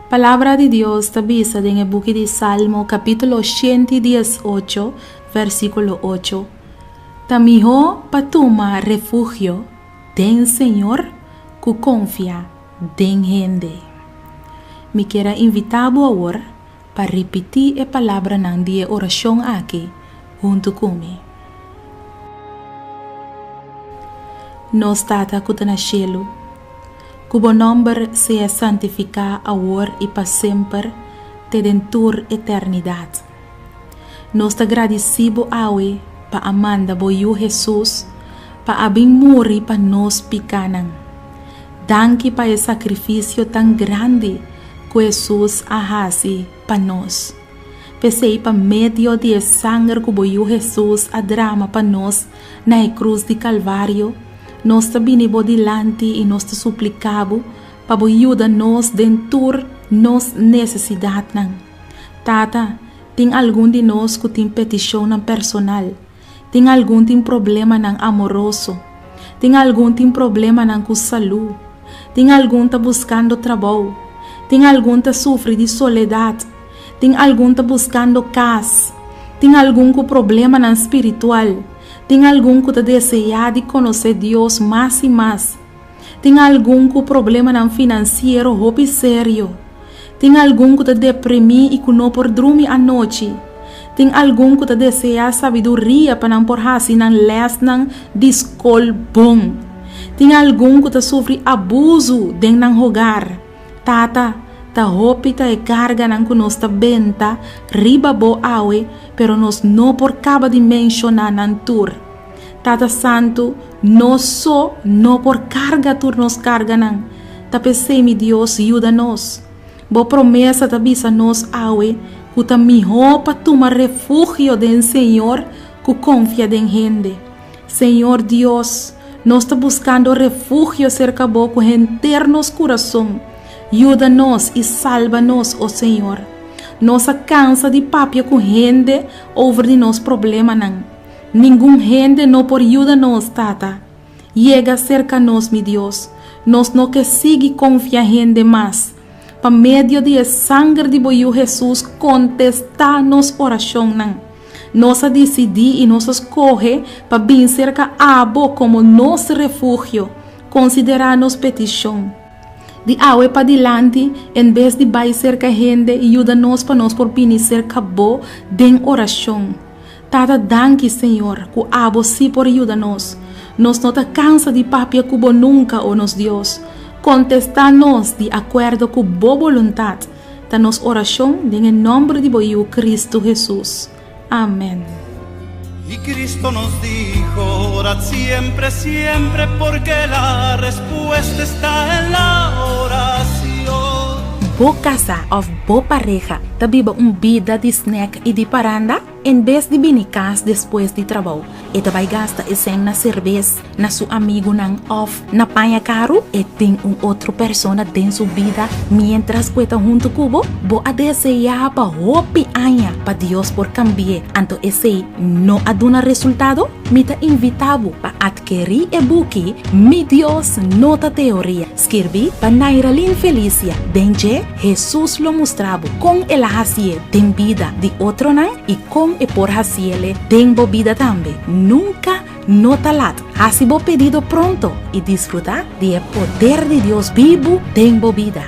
Palabra di Dios ta bisa den e buki di Salmo kapítulo 118 versíkulo 8, Ta mihó pa tuma refugio den Señor ku konfia den hende. Mi kier a invitá bo awor pa ripití e palabranan di e orashon aki huntu ku mi. Nos Tata ku ta na shelu, ku bo nòmber sea santifiká awor i pa semper te den tur eternidat. Nos ta gradisí bo awe pa a manda bo Yu Hesus pa a bin muri pa nos pikánan. Danki pa e sakrifisio tan grandi ku Hesus a hasi pa nos. P'esei pa medio di e sanger ku bo Yu Hesus a drama pa nos na e krus di Kalvario, nos ta bini bo dilanti i nos ta supliká bo pa bo yuda nos den tur nos nesesidatnan. Tata, tin algun di nos ku tin petishonnan personal. Tin algun tin problemanan amoroso. Tin algun tin problemanan ku salú. Tin algun ta buskando trabou. Tin algun ta sufri di soledat. Tin algun ta buskando kas. Tin algun ku problemanan spiritual. Tin algun ku ta deseá di konosé Dios mas i mas. Tin algun ku problemanan finansiero hopi serio. Tin algun ku ta deprimí i ku no por drumi anochi. Tin algun ku ta deseá sabiduria pa nan por hasi nan lèsnan di skol bon. Tin algun ku ta sufri abusu den nan hogar. Tata, ta hopi ta e karganan ku nos ta benta riba bo awe, pero nos no por kaba di menshoná nan tur. Tata Santu, nos so no por karga tur nos karganan. Ta p'esei, mi Dios, yuda nos. Bo promesa ta bisa nos awe ku ta mihó pa tuma refugio den Señor ku konfia den hende. Señor Dios, nos ta buskando refugio serka bo ku henter nos kurason. Yuda nos i salba nos, o Señor. Nos a kansa di papia ku hende over di nos problemanan. Ningun hende no por yuda nos, Tata. Yega serka nos, mi Dios. Nos no ke sigui konfia hende mas. Pa medio di e sanger di bo Yu Hesus kontestá nos orashonnan. Nos a disidí i nos a skohe pa bin serka abo komo nos refugio. Konsiderá nos petishon. Di awe padilanti, en bes di bai serka hende, yuda nos pa nos por bini serka bo den orashon. Tata danki Señor ku abo si por yuda nos. Nos no ta kansa di papia ku bo nunka o nos Dios. Kontestá nos di akuerdo ku bo boluntat ta nos orashon den e nòmber di bo Yu Kristu Hesus. Amen. Y Cristo nos dijo, orad siempre, siempre, porque la respuesta está en la oración. Bo kasá òf bo pareha ta biba un bida di snèk i di paranda? En bes di bini kas despues di trabou, e ta bai gasta e sèn na serbes, na su amigunan òf na paña karu? E tin un otro persona den su bida miéntras ku e ta huntu ku bo? Bo a deseá pa hopi aña pa Dios por kambi'é, anto esei no a duna resultado? Mi ta invitá bo pa atkerí e buki Mi Dios No Ta Teoria, skirbí pa Nairalyn Felicia. Den dje, Hesus lo mustra bo kon el a hasié den bida di otronan i kon e por hasiele den bo bida tambe. Nunka no ta lat. Hasi bo pedido pronto i disfrutá di e poder di Dios bibu den bo bida.